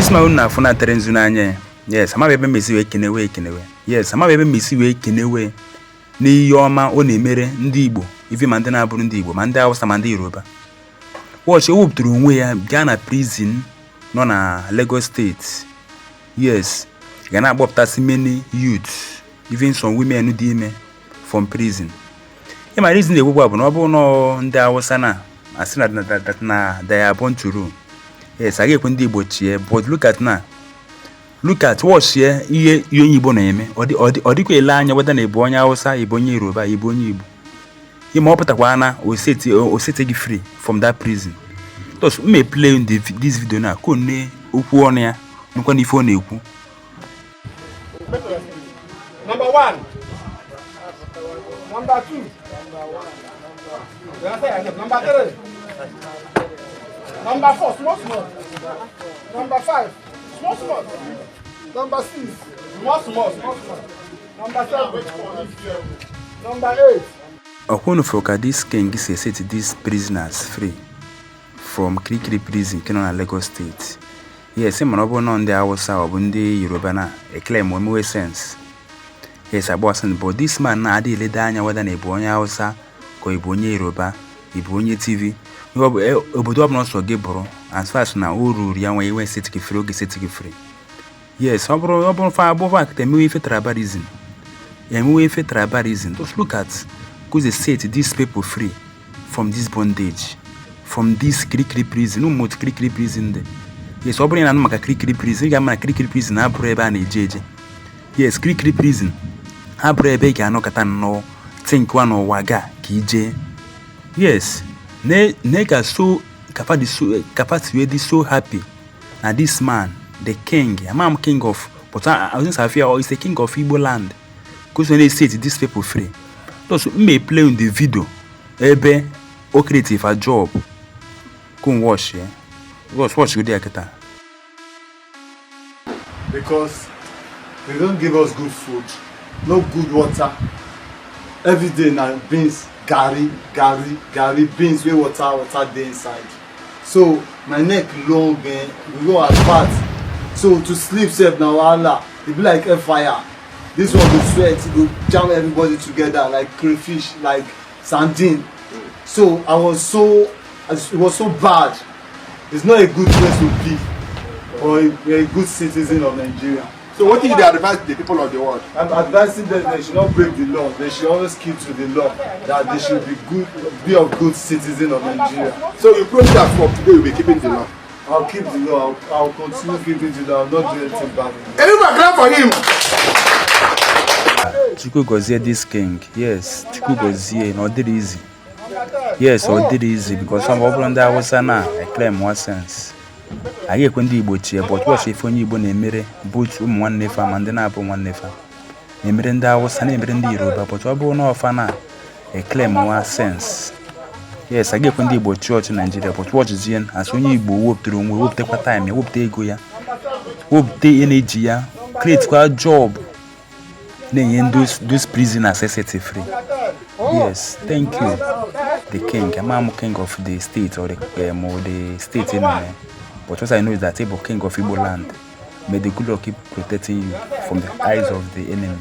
This man unu na-afụ na tere nzu n'anya ya. Yes, amaghị ebe mmesi wee kenewe ekenewe. Yes, amaghị ebe mmesi wee kenewe n'ihe ọma ọ na-emere ndị Igbo, ife ma ndị na-abụrụ ndị Igbo, ma ndị Hausa, ma ndị Yoruba. Watch, o wepụtara onwe ya gaa na prison nọ na Lagos State. Yes, ga na-akpọpụtasị many youths, even some women dị ime, from prison. Ịma reason na-ekwukwa bụ na ọ bụrụ na ndị Hausa na asị na they are born to rule. Yes, a ga-ekwe ndị Igbo chie, but look at na, look at, watch ya, ihe ihe onye Igbo na-eme, ọ dịkwa ele anya whether na ịbụ onye Hausa, ịbụ onye Yoruba, ịbụ onye Igbo. Ime ọ pụtakwa na o set gị free from that prison. Just m may play this video na ka one okwu ọnụ ya nụkwa n'ife ọ na-ekwu. Number one. Number two. You answer yourself. Number three. Number four. Small, small. Number five. Small, small. Number six. Small, small, small, small. Number seven. Number eight. Ọkwa unu fụrụ ka this king si set these prisoners free from Kirikiri Prison nke nọ na Lagos State. Yes, mana ọ bụrụ na ndị Hausa ọ bụ ndị Yoruba na eclaim omewe sense. Yes, agba sense, but this man na-adị elede anya whether na ịbụ onye Hausa ka ị bụ onye Yoruba, ị bụ onye Tiv, ihe ọ bụ obodo ọbụla ọsọ gị bụrụ, as far as na o ruru ya nwe iwe set gị free, oge set gị free. Yes, ọ bụrụ fa abụọ fa emewe ife tribalism, emewe ife tribalism. Just look at go dey set these people free from this bondage, from this Kirikiri Prison. Ụmụ otu Kirikiri Prison dị. Yes, ọ bụrụ na ị na-anụ maka Kirikiri Prison, ị ga-ama na Kirikiri Prison abụrụ ebe a na-eje eje. Yes, Kirikiri Prison abụrụ ebe ị ga-anọkọta nnọọ thinkwa n'ụwa ga ka ijee. Yes, ne ka so kafa dị so, kafa si wee dị so happy na this man, the king, ama m king of, but I afia is the king of Igbo land, ka o na set these people free. Just m may play in the video ebe o create a job. Go and watch ya. Watch, watch go there kịta. Because they don't give us good food, no good water. Every day na beans, garri, garri, garri, beans wey water water dey inside. So my neck long, eh, we go as fat. So to sleep sef na wahala. E be like air fire. This one go sweat, e go jam everybody together like crayfish, like sardine. So I was so, it was so bad. It's not a good place to be for a good citizen of Nigeria. So what do you dey advise the people of the world? I'm advising them they should not break the law. They should always keep to the law. That they should be good, be a good citizen of Nigeria. So you promise that from today you will be keeping the law? I'll keep the law. I'll continue keeping the law. I'll not do anything bad. Everybody clap for him. Chukwu gozie this king. Yes, Chukwu gozie na ọ dịrị easy. Yes, ọ dịrị easy because ọ bụrụ ndị Hausa na eclaim one sense, agaghị ekwe ndị Igbo chie, but watch ife onye Igbo na-emere both ụmụ nwanne fa ma ndị na-abụ nwanne fa, na-emere ndị Hausa, na-emere ndị Yoruba, but ọ bụrụ na ọfa na eclaim nwa sense, yes, agaghị ekwe ndị Igbo chọọchị Naijiria. But watchzie as onye Igbo wepụtara onwe, wepụtakwa time ya, wepụta ego ya, wepụta energy ya, create kwa job na-enye those prisoners set free. Yes, thank you, the king. Ama m king of the state or the state in there, but what I know is that Igbo king of Igbo land, may the good Lord keep protecting you from the eyes of the enemy.